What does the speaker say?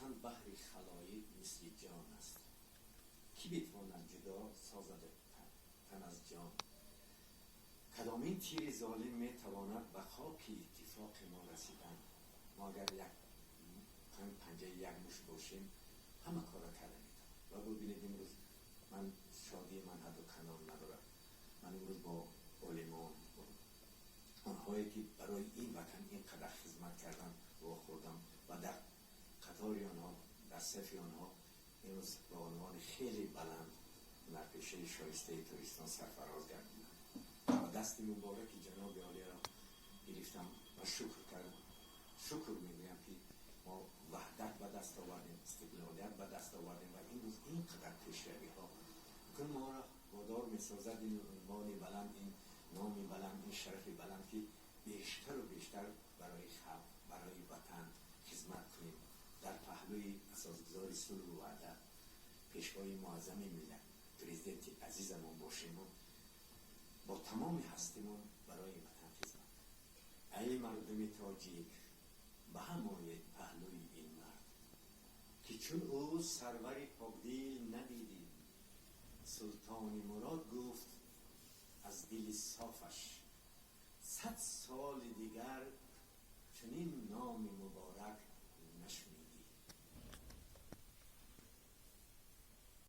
Ватан баҳри халоиқ мисли ҷон аст, кӣ битавонад ҷудо созад тан аз ҷон? Кадомин тири золим метавонад ба хоки иттифоқи мо расидан? Мо агар як панҷаи як мушт бошем, ҳама корро карда метавонем. Ва бубинед, имрӯз ман шодии ман ҳадду канор надорад. Ман имрӯз бо олимон, онҳое ки барои ин ватан ин қадар хизмат карданд, вохӯрдам ва дар қатори онҳо, дар сафи онҳо имрӯз ба унвони хеле баланд ҳунарпешаи шоистаи Тоҷикистон сарфароз гардидам ва дасти мубораки ҷаноби олиро гирифтам ва шукр кардам. Шукр мегӯям, ки мо ваҳдат ба даст овардем, истиқлолият ба даст овардем ва имрӯз ин қадар пешравиҳо кун моро водор месозад. Ин унвони баланд, ин номи баланд, ин шарафи баланд, ки бештару бештар барои халқ, барои ватан хизмат кунем, дар паҳлӯи асосгузори сулҳу ваҳдат, пешвои муаззами миллат, президенти азизамон бошему бо тамоми ҳастимон барои ватан хизмат. Ай мардуми тоҷик, ба ҳам оед паҳлӯи ин мард, ки чун ӯ сарвари покдил надидӣ. Султони Мурод гуфт аз дили софаш: 100 соли дигар чунин номи муборак нашунидӣ.